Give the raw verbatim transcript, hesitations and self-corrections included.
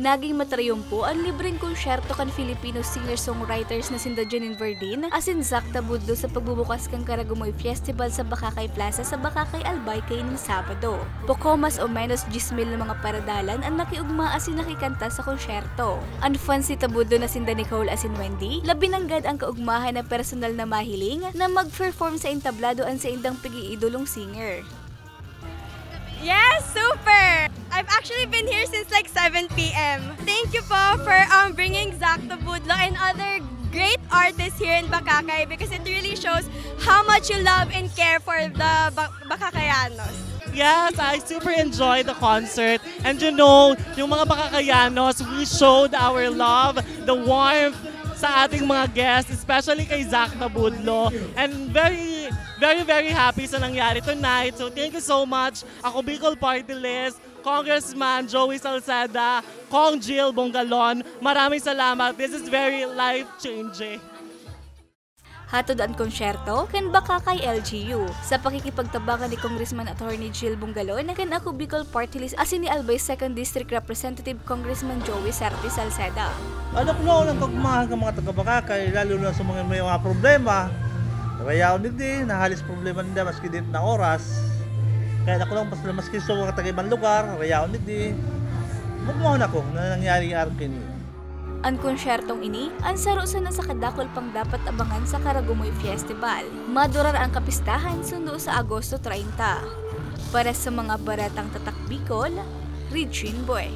Naging matrayumpo an libreng konsyerto kan Filipino singer-songwriters na sinda Janine Verdin asin Zack Tabudlo sa pagbubukas kan Karagumoy Festival sa Bacacay Plaza sa Bacacay, Albay, kaining Sabado. Poko mas o menos diyes mil na mga paradalan an nakiugma asin nakikanta sa konsyerto. An fans ni Tabudlo na sinda Nicole asin Wendy, labi nanggad an kaugmahan na personal na mahiling na mag-perform sa entablado an saindang pag-iidolong singer. Yes, super! I've actually been here since like seven p.m. Thank you po for um, bringing Zack Tabudlo and other great artists here in Bacacay because it really shows how much you love and care for the ba- Bacacayanos. Yes, I super enjoyed the concert. And you know, yung mga Bacakayanos, we showed our love, the warmth sa ating mga guests, especially kay Zack Tabudlo. And very, very, very happy sa nangyari tonight. So thank you so much. Ako Bicol Party List, Congressman Joey Salceda, Cong Jill Bongalon. Maraming salamat. This is very life-changing. Hatod an konsyerto kan Bacacay L G U sa pakikipagtabangan ni Congressman Attorney Jill Bongalon, kan Ako Bicol Party List asin ni Albay Second District Representative Congressman Joey Sarte Salceda. Ano ko lang ang kagmahan ng mga taga-Bacacay, lalo na sa mga may mga problema. Rayaon digdi, nahalis problema nila maski dit na oras. Kaya ako lang, basta maski sa mga taga-ibang lugar, rayaon digdi. Magmahon ako na nangyari ang araw kini. An konsyertong ini an saro sana sa kadakul pang dapat abangan sa Karagumoy Festival. Madurar ang kapistahan sundo sa Agosto treinta. Para sa mga baretang tatak Bicol, Regine Boy.